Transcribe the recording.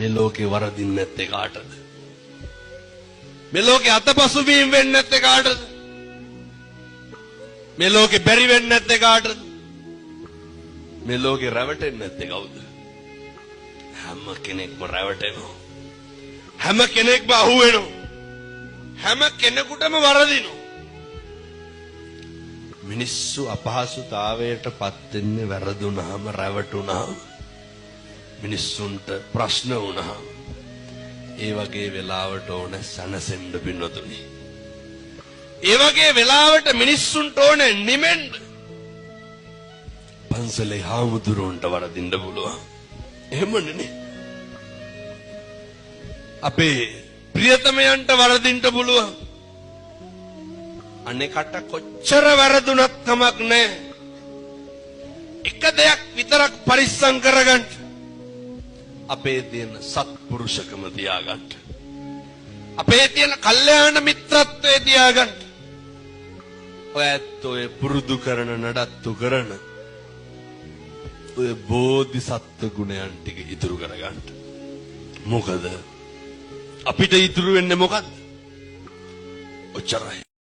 මේ ලෝකේ වරදින්නේ නැත්තේ කාටද? මේ ලෝකේ අතපසුවීම් වෙන්නේ නැත්තේ කාටද? මේ ලෝකේ බැරි වෙන්නේ නැත්තේ කාටද? මේ ලෝකේ රැවටෙන්නේ නැත්තේ කවුද? හැම කෙනෙක්ම රැවටෙනවා. හැම කෙනෙක්ම අහු වෙනවා. හැම කෙනෙකුටම වරදිනවා. මිනිස්සු අපහසුතාවයට පත් වෙන්නේ වැරදුනහම, රැවටුනහම, මිනිස්සුන්ට ප්‍රශ්න වුණාම. ඒ වගේ වෙලාවට ඕන සනසෙන්න පින්නතුනි. ඒ වගේ වෙලාවට මිනිස්සුන්ට ඕන නිමෙන්න. පන්සලේ හාමුදුරුවන්ට වරදින්න පුළුවන්. එහෙමනේ නේ. අපේ ප්‍රියතමයන්ට වරදින්න පුළුවන්. අනෙකට කොච්චර වැරදුනත් කමක් නෑ. එක දෙයක් විතරක් පරිස්සම් කරගන්න. අපේ තියෙන සත්පුරුෂකම තියාගන්න. අපේ තියෙන කල්යාණ මිත්‍රත්වය තියාගන්න. ඔය ඇත්තෝ ඔය පුරුදු කරන, නඩත්තු කරන ඔය බෝධිසත්ව ගුණයන් ටික ඉතුරු කරගන්න. මොකද අපිට ඉතුරු වෙන්නේ මොකද්ද? ඔච්චරයි.